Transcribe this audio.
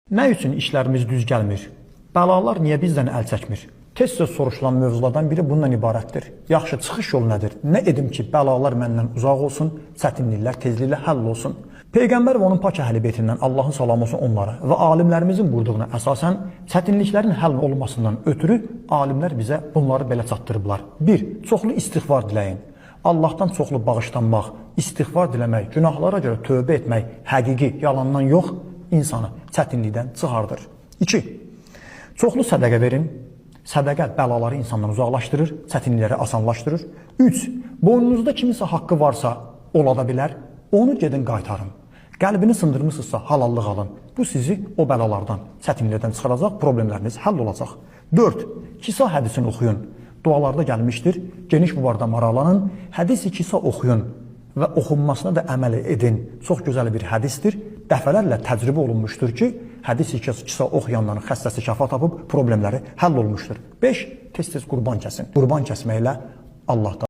Nə üçün işlərimiz düz gəlmir? Bəlalar niyə bizdən əl çəkmir? Tez-tez soruşulan mövzulardan biri bundan ibarətdir. Yaxşı, çıxış yolu nədir? Nə edim ki, bəlalar məndən uzaq olsun, çətinliklər tezliklə həll olsun? Peyğəmbər və onun pak əhli beytindən Allahın salamı olsun onlara və alimlərimizin buyurduğuna əsasən çətinliklərin həll olmasından ötürü alimlər bizə bunları belə çatdırıblar. 1. Çoxlu istiğfar diləyin. Allahdan çoxlu bağışlanmaq, istiğfar diləmək, günahlara görə tövbə etmək həqiqi, yalandan yox, insanı çətinlikdən çıxardır. 2. Çoxlu sədaqə verin. Sədaqə bəlaları insandan uzaqlaşdırır, çətinlikləri asanlaşdırır. 3. Boynunuzda kiminsə haqqı varsa, ola da bilər, onu gedin qaytarın. Qəlbini sındırmısınızsa halallıq alın. Bu sizi o bəlalardan, çətinliklərdən çıxaracaq, problemləriniz həll olacaq. 4. Kisa hədisini oxuyun. Dualarda gəlmişdir. Geniş bu barədə maraqlanın. Hədisi kisa oxuyun və oxunmasına da əməl edin. Çox gözəl bir hədisdir. Dəfələrlə təcrübə olunmuşdur ki, hədisi kisa oxuyanların xəstəsi şəfa tapıb, problemləri həll olmuşdur. 5. Tez-tez qurban kəsin. Qurban kəsməklə Allahdan